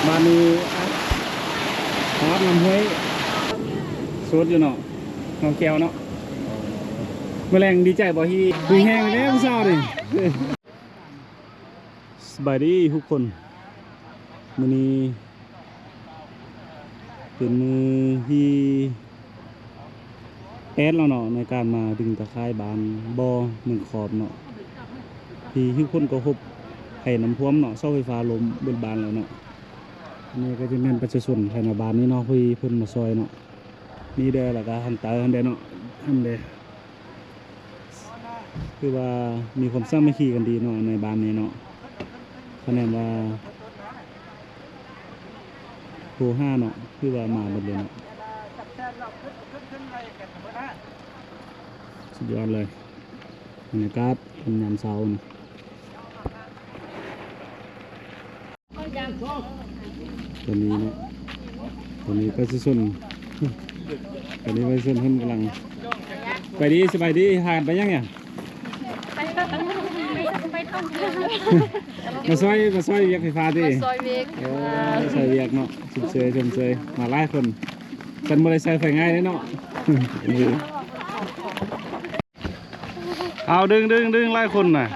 ບ້ານນີ້ ອາບນ້ຳຫ້ວຍ ໂສດຢູ່ເນາະ ນ້ອງແກ້ວເນາະ. ມື້ແລງດີໃຈບໍ່ທີ່ ມີແຮງແລ້ວຜູ້ສາວນີ້? ສະບາຍດີທຸກຄົນ ມື້ນີ້ເປັນມື້ທີ່ແປດແລ້ວເນາະ ໃນການມາດຶງຕາຂ່າຍບ້ານບໍ່ໜຶ່ງຂອບເນາະ ທີ່ທຸກຄົນກໍພົບໄພນ້ຳຖ້ວມເນາະ ເສົາໄຟຟ້າລົ້ມເບິດບ້ານແລ້ວເນາະ. ອັນນີ້ກໍຈະແມ່ນປະຊາຊົນພາຍໃນບ້ານນີ້ເນາະ ທີ່ເພິ່ນມາຊ່ອຍເນາະ. ນີ້ເດີ ແລ້ວກໍຫັ້ນເຕີຫັ້ນເດີເນາະ ຫັ້ນເດີ ຄືວ່າມີຄວາມສາມັກຄີກັນດີເນາະ ໃນບ້ານນີ້ເນາະ. ຄະແນນວ່າໂທຫາເນາະ ຄືວ່າມາໝົດເລີຍເນາະ. ສຸດຍອດເລີຍ ບັນຍາກາດຍາມເຊົ້ານີ້. ຕອນນີ້ເນາະ ຕອນນີ້ປະຊາຊົນ ຕອນນີ້ປະຊາຊົນເພິ່ນກຳລັງ ໄປດີ ສະບາຍດີ ຫາກັນໄປຫຍັງນີ້? ມາຊ່ອຍ ມາຊ່ອຍວຽກໄຟຟ້າຕິ? ມາຊ່ອຍວຽກ ໂອ້ ຊ່ອຍວຽກເນາະ ຊົມເຊີຍ ຊົມເຊີຍ ມາຫຼາຍຄົນ ຄັນບໍ່ໄດ້ໃຊ້ໄຟງ່າຍເດ້ເນາະ. ເອົາ ດຶງ ດຶງ ດຶງ ຫຼາຍຄົນນະ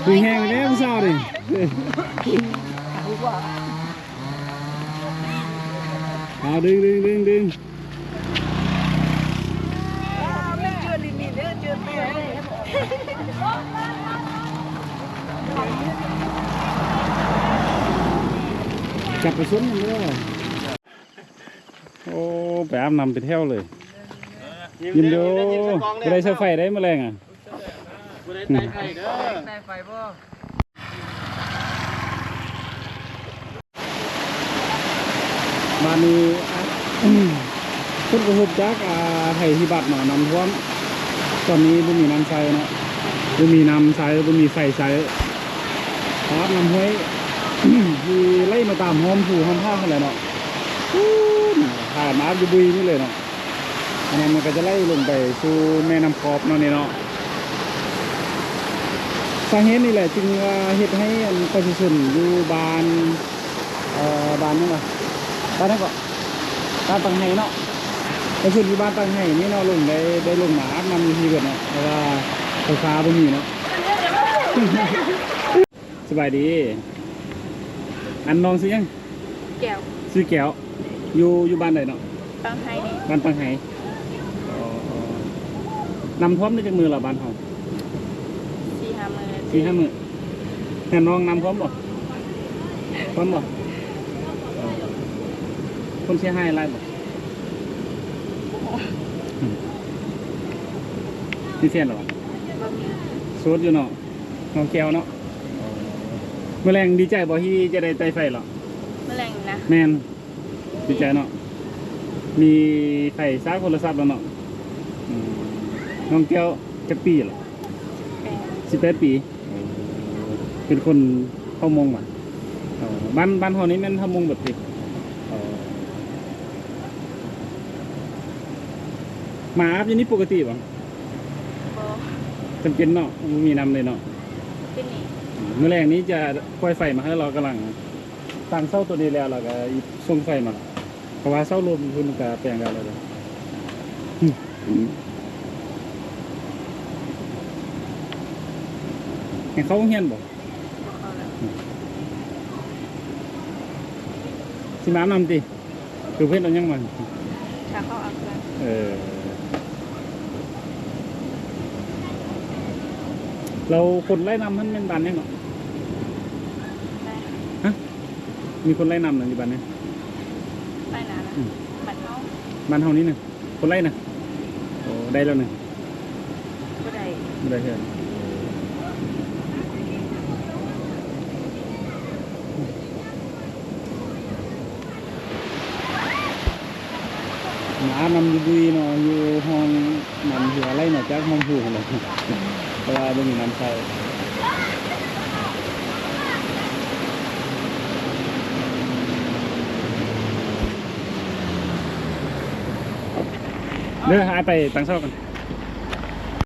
ມີແຮງແລ້ວຜູ້ສາວນີ້. ເອົາ ດຶງ ດຶງ ດຶງ ດຶງ. ຈັບໄປຊົນມັນເດີ. ໂອ້ ໄປອາບນ້ຳເປັນແຖວເລີຍ. ຍິນດີ ບໍ່ໄດ້ເຊີໄຟໄດ້ມື້ແລງອະ. ບໍ່ໄດ້ໄຕ່ໄຟເດີ ໄຕ່ໄຟບໍ່? ບາດນີ້ ເພິ່ນກໍຮູ້ຈັກ ອາ ໄພພິບັດເນາະ ນ້ຳຖ້ວມ ຕອນນີ້ບໍ່ມີນ້ຳໃຊ້ເນາະ ບໍ່ມີນ້ຳໃຊ້ ບໍ່ມີໄຟໃຊ້ ອາບນ້ຳຫ້ວຍ ທີ່ໄຫຼມາຕາມຮ່ອມພູຮ່ອມຜາຫັ້ນແຫຼະເນາະ ພຸ້ນ ພາກັນມາອາບຢູ່ບຸຍນີ້ເລີຍເນາະ. ອັນນັ້ນມັນກໍຈະໄຫຼລົງໄປສູ່ແມ່ນ້ຳຂອບເນາະນີ້ເນາະ. ສາເຫດນີ້ແຫຼະຈຶ່ງວ່າເຮັດໃຫ້ ອັນ ປະຊາຊົນຢູ່ບ້ານ ເອີ ບ້ານຫຍັງວະ ບ້ານຫຍັງເກາະ ບ້ານປັງໄຫເນາະ ປະຊາຊົນຢູ່ບ້ານປັງໄຫນີ້ເນາະ ລົງໄດ້ ໄດ້ລົງມາອາບນ້ຳຢູ່ທີ່ເບິດເນາະ ເພາະວ່າໄຟຟ້າບໍ່ມີເນາະ. ສະບາຍດີ ອັນ ນ້ອງຊື່ຫຍັງ? ແກ້ວ ຊື່ແກ້ວ ຢູ່ ຢູ່ບ້ານໃດເນາະ? ປັງໄຫ ບ້ານປັງໄຫ. ອໍ ນ້ຳຖ້ວມໄດ້ຈັກມື້ລະບ້ານເຮົາ? ສີ່ຫ້າມື້ ສີ່ຫ້າມື້. ເຮືອນນ້ອງນ້ຳຖ້ວມບໍ່? ຖ້ວມບໍ່? ອໍ ຄົນເສຍຫາຍຫຼາຍບໍ່? ອືມ ມີແຟນແລ້ວບໍ່? ບໍ່ມີ ໂສດຢູ່ເນາະ ນ້ອງແກ້ວເນາະ. ມື້ແລງດີໃຈບໍ່ທີ່ຈະໄດ້ໄຕ່ໄຟລະ? ມື້ແລງນະ? ແມ່ນ ດີໃຈເນາະ ມີໄຟຊາກໂທລະສັບແລ້ວເນາະ. ອືມ ນ້ອງແກ້ວຈັກປີລະ? ສິບແປດ ສິບແປດປີ. ເປັນຄົນເຜົ່າມົ້ງຫວາ? ອໍ ບ້ານ ບ້ານເຮົານີ້ແມ່ນເຜົ່າມົ້ງເບິດຕິ? ອໍ ມາອາບຢູ່ນີ້ປົກກະຕິບໍ່? ບໍ່ ຈຳເປັນເນາະ ບໍ່ມີນ້ຳເລີຍເນາະ. ເປັນນີ້ ອືມ ມື້ແລງນີ້ຈະປ່ອຍໄຟມາໃຫ້ ລາວກຳລັງຕັ້ງເສົາໂຕນີ້ແລ້ວ ລາວກໍສົ່ງໄຟມາ ເພາະວ່າເສົາລົມເພິ່ນກະແປງແລ້ວເດ້. ອືມ ໃຫ້ເຂົ້າໂຮງຮຽນບໍ່? ບໍ່ເຂົ້າແລ້ວ. ອືມ ຊິມາອາບນ້ຳຕິ? ຄືເພິ່ນເອົາຫຍັງມາ? ຖ້າເຂົາເອົາເຄື່ອງ. ເອີ ແລ້ວຄົນໄລ່ນ້ຳຫັ້ນແມ່ນບ້ານຫຍັງເນາະ? ໄລ່ ຮະ? ມີຄົນໄລ່ນ້ຳນະຢູ່ບ້ານນີ້? ໄລ່ນະ ອືມ ບ້ານເຮົາ ບ້ານເຮົານີ້ນະ ຄົນໄລ່ນະ. ໂອ້ ໄດ້ແລ້ວນະ? ບໍ່ໄດ້ ບໍ່ໄດ້ເທື່ອ. ມາອາບນ້ຳຢູ່ບຸຍເນາະ ຢູ່ຫ້ອງນ້ຳທີ່ວ່າໄຫຼມາຈາກຫ້ອງພູຫັ້ນແຫຼະ ແຕ່ວ່າບໍ່ມີນ້ຳໃຊ້. ເດີ ອ້າຍໄປຕັ້ງເສົາກ່ອນ.